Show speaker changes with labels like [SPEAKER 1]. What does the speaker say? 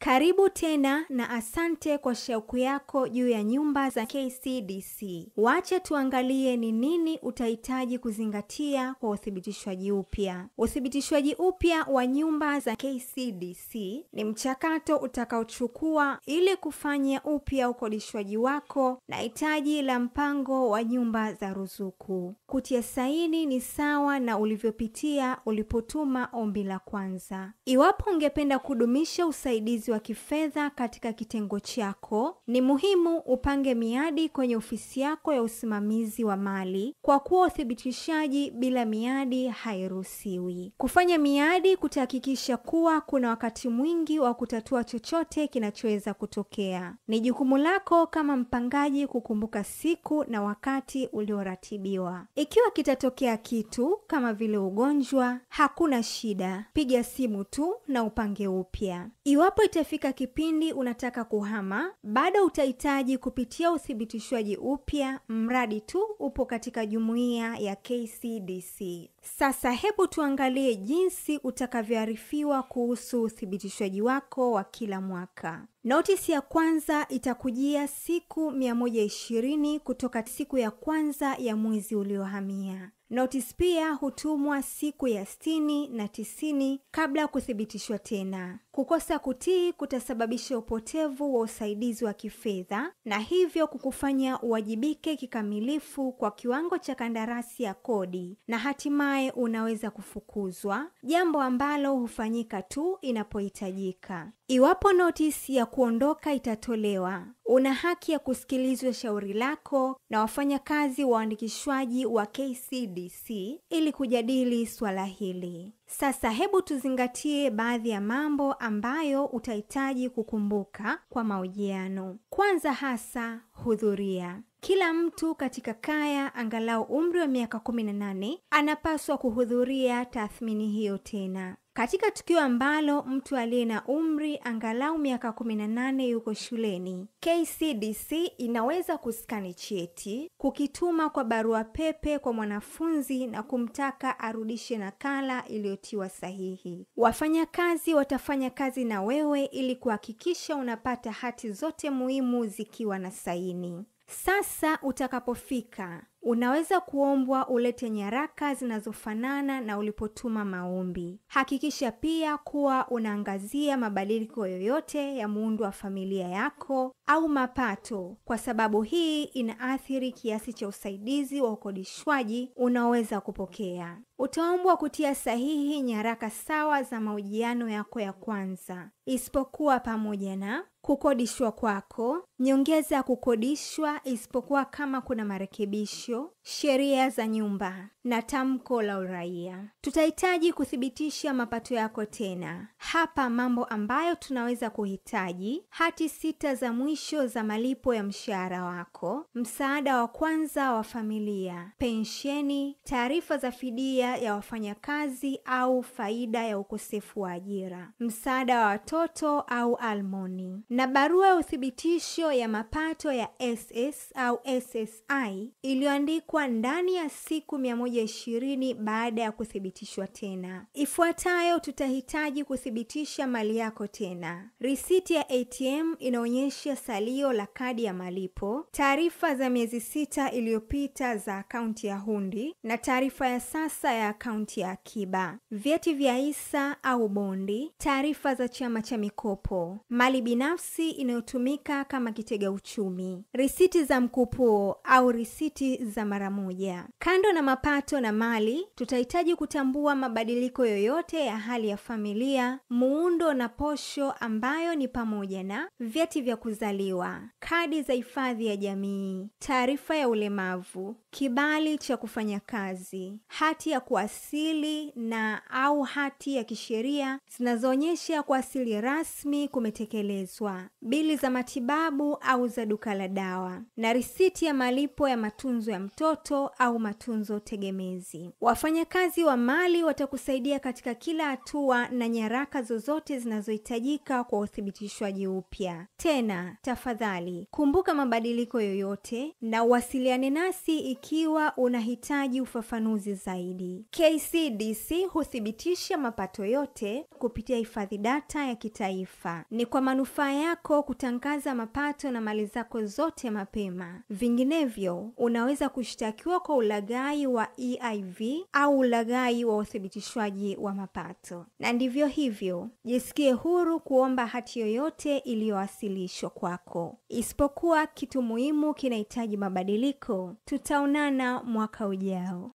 [SPEAKER 1] Karibu tena na asante kwa shauku yako juu ya nyumba za KCDC. Wacha tuangalie ni nini utahitaji kuzingatia kwa uthibitishwaji upya. Uthibitishwaji upya wa nyumba za KCDC ni mchakato utakaochukua ili kufanya upya ukodishwaji wako na hitaji la mpango wa nyumba za ruzuku. Kutia saini ni sawa na ulivyopitia ulipotuma ombi la kwanza. Iwapo ungependa kudumisha usaidizi wa kifedha katika kitengo chako, ni muhimu upange miadi kwenye ofisi yako ya usimamizi wa mali, kwa kuwa uthibitishaji bila miadi hairuhusiwi. Kufanya miadi kutahakikisha kuwa kuna wakati mwingi wa kutatua chochote kinachoweza kutokea. Ni jukumu lako kama mpangaji kukumbuka siku na wakati ulioratibiwa. Ikiwa kitatokea kitu kama vile ugonjwa, hakuna shida, piga simu tu na upange upya. Iwapo itafika kipindi unataka kuhama, bado utahitaji kupitia uthibitishwaji upya mradi tu upo katika jumuiya ya KCDC. Sasa hebu tuangalie jinsi utakavyoarifiwa kuhusu uthibitishwaji wako wa kila mwaka. Notisi ya kwanza itakujia siku 120 kutoka siku ya kwanza ya mwezi uliohamia. Notice pia hutumwa siku ya 60 na 90 kabla kuthibitishwa tena. Kukosa kutii kutasababisha upotevu wa usaidizi wa kifedha na hivyo kukufanya uwajibike kikamilifu kwa kiwango cha kandarasi ya kodi, na hatimaye unaweza kufukuzwa, jambo ambalo hufanyika tu inapohitajika. Iwapo notice ya kuondoka itatolewa, una haki ya kusikilizwa shauri lako na wafanyakazi waandikishwaji wa KCDC ili kujadili swala hili. Sasa hebu tuzingatie baadhi ya mambo ambayo utahitaji kukumbuka kwa mahojiano. Kwanza hasa, hudhuria. Kila mtu katika kaya angalau umri wa miaka 18 anapaswa kuhudhuria tathmini hiyo tena. Katika tukio ambalo mtu aliye na umri angalau miaka 18 yuko shuleni, KCDC inaweza kuskani cheti, kukituma kwa barua pepe kwa mwanafunzi na kumtaka arudishe nakala iliyotiwa sahihi. Wafanyakazi watafanya kazi na wewe ili kuhakikisha unapata hati zote muhimu zikiwa na saini. Sasa utakapofika, unaweza kuombwa ulete nyaraka zinazofanana na ulipotuma maombi. Hakikisha pia kuwa unaangazia mabadiliko yoyote ya muundo wa familia yako au mapato, kwa sababu hii inaathiri kiasi cha usaidizi wa ukodishwaji unaoweza kupokea. Utaombwa kutia sahihi nyaraka sawa za mahojiano yako ya kwanza, isipokuwa pamoja na kukodishwa kwako, nyongeza ya kukodishwa isipokuwa kama kuna marekebisho, sheria za nyumba na tamko la uraia. Tutahitaji kuthibitisha mapato yako tena. Hapa mambo ambayo tunaweza kuhitaji: hati 6 za mwisho za malipo ya mshahara wako, msaada wa kwanza wa familia, pensheni, taarifa za fidia ya wafanyakazi au faida ya ukosefu wa ajira, msaada wa watoto au almoni, na barua ya uthibitisho ya mapato ya SS au SSI iliyoandikwa ndani ya siku 120 baada ya kuthibitishwa tena. Ifuatayo tutahitaji kuthibitisha mali yako tena: risiti ya ATM inaonyesha salio la kadi ya malipo, taarifa za miezi 6 iliyopita za akaunti ya hundi na taarifa ya sasa ya akaunti ya akiba, vyeti vya hisa au bondi, taarifa za chama cha mikopo, mali binafsi inayotumika kama kitega uchumi, risiti za mkupuo au risiti za mara moja. Kando na mapato na mali, tutahitaji kutambua mabadiliko yoyote ya hali ya familia, muundo na posho, ambayo ni pamoja na vyeti vya kuzaliwa, kadi za hifadhi ya jamii, taarifa ya ulemavu, kibali cha kufanya kazi, hati ya kuasili na au hati ya kisheria zinazoonyesha kuasili rasmi kumetekelezwa, bili za matibabu au za duka la dawa, na risiti ya malipo ya matunzo ya mtoto au matunzo tegemezi. Wafanyakazi wa mali watakusaidia katika kila hatua na nyaraka zozote zinazohitajika kwa uthibitishwaji upya. Tena, tafadhali, kumbuka mabadiliko yoyote na uwasiliane nasi ikiwa ikiwa unahitaji ufafanuzi zaidi. KCDC huthibitisha mapato yote kupitia hifadhi data ya kitaifa. Ni kwa manufaa yako kutangaza mapato na mali zako zote mapema. Vinginevyo, unaweza kushtakiwa kwa ulaghai wa EIV au ulaghai wa uthibitishwaji wa mapato. Na ndivyo hivyo, jisikie huru kuomba hati yoyote iliyowasilishwa kwako. Isipokuwa kitu muhimu kinahitaji mabadiliko. Tutaonana mwaka ujao.